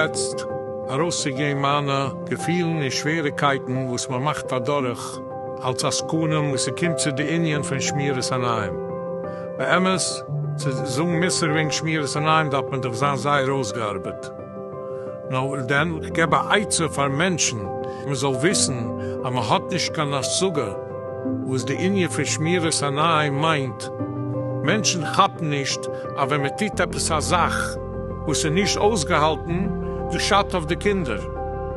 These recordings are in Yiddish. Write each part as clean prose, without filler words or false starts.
יעצט ארויסצוגעבן מיינע געפילן און שוועריקייטן וואס מען מאכט אדורך אלס עסקנים וואס ס'קומט צו די ענין פון שמירת עיניים. באמת, צו זאגן מוסר וועגן שמירת עיניים דארף מען דאך זיין זייער אויסגעארבעט. נאר דען, כ'געב א עצה פאר מענטשן, מען זאל וויסן אז מען האט נישט קיין השגה וואס די ענין פון שמירת עיניים מיינט. מענטשן כאפן נישט אז ווען מען טוט עפעס א זאך וואס איז נישט אויסגעהאלטן, דאס שאדט אויף די קינדער,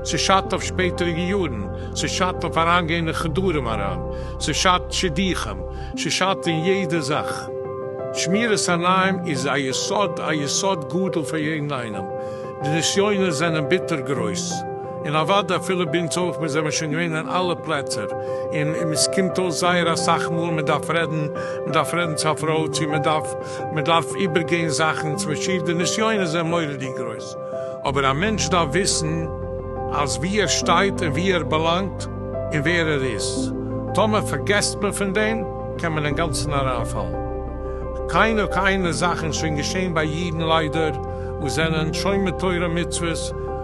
ס'שאדט אויף שפעטעריגע יארן, ס'שאדט אויף אריינגיין אין חדרים אריין, ס'שאדט שידוכים, ס'שאדט אין יעדע זאך. שמירת עיניים איז א יסוד, א יסוד גדול פאר יעדן איינעם. די נסיונות זענען ביטער גרויס, און אוודאי אפילו ביי אונז אויך, מיר זעמער שוין געווען אין אלע פלעצער, און עס קומט אויס זייער אסאך מאל מען דארף רעדן, מען דארף רעדן צו א פרוי, צו מען דארף, מען דארף איבערגיין זאכן, צו משיב, די נסיונות זענען מורא'דיג גרויס, אבער א מענטש דארף וויסן אז וואו ער שטייט און וואו ער באלאנגט און ווער ער איז, טאמער פארגעסט מען פון דעם קען מען אינגאנצן אריינפאלן. קיינע קיינע זאכן שוין געשען ביי אידן ליידער וואס זענען שומר תורה ומצוות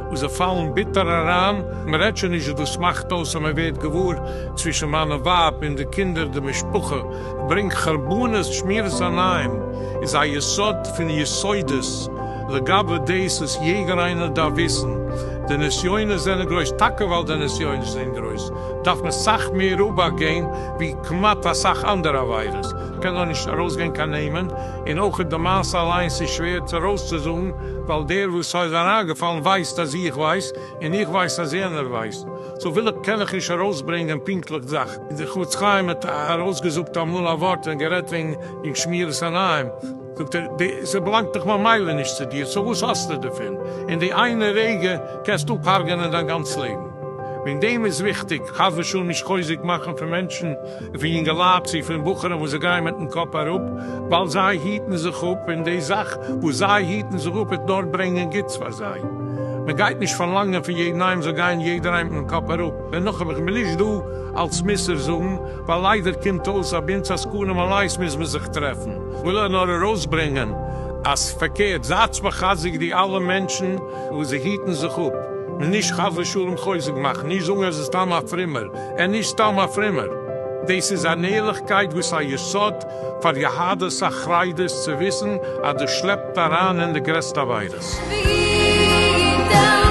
וואס זיי פאלן ביטער אריין, מען רעדט שוין נישט וואס דאס מאכט אויס אז מען ווערט געוואר צווישן מאן און ווייב און די קינדער די משפחה ברענגט חרבנות, שמירת עיניים איז א יסוד פון יסודות לגבי דאס וואס יעדער איינער דארף וויסן, די נסיונות זענען גרויס טאקע ווייל די נסיונות זענען גרויס דארף מען סאך מער אבאכט געבן ווי כמעט אסאך אנדערע עבירות. קען דאך נישט ארויסגיין קיין נעמען, און אויך די מעשה אליינס איז שווער צו ארויסצוזאגן, ווייל דער וואס איז אריינגעפאלן ווייסט אז איך ווייס, און איך ווייס אז יענער ווייסט, סאו וויל איך קען איך נישט ארויסברענגען פונקטליך די זאך. דער חפץ חיים האט ארויסגעזאגט אמאל א ווארט ווען גערעדט וועגן שמירת עיניים, זאגט ער, די ס'באלאנגט דאך ממילא נישט צו דיר, סאו וואס האסטו דערפון? אין די איינע רגע קענסטו אפ'הרג'ענען דיין גאנץ לעבן. וועגן דעם איז וויכטיג חס ושלום נישט חוזק מאכן פון מענטשן, פון יונגעלייט צו פון בחורים וואס זיי גייען מיטן קאפ אראפ, ווייל זיי היטן זיך אפ, און די זאך וואס זיי היטן זיך אפ וועט נאר ברענגען גוטס פאר זיי. מען גייט נישט פארלאנגען פון יעדן איינעם זאל גיין יעדער איינעם מיטן קאפ אראפ. און נאכאמאל, איך בין נישט דא אלס מוסר זאגן, ווייל ליידער קומט אויס אז ביי אונז עסקנים אליינס מוז מען זיך טרעפן. וויל ער נאר ארויסברענגען אז פארקערט, זייטס מחזק די אלע מענטשן וואס זיי היטן זיך אפ, און נישט חס ושלום חוזק מאכן, נישט זאגן אז ער איז סתם א פרומער, ער איז נישט סתם א פרומער, דאס איז אן ערליכקייט וואס א יסוד פאר יהדות החרדית צו וויסן אז דאס שלעפט אריין אין די גרעסטע עבירות. וידע.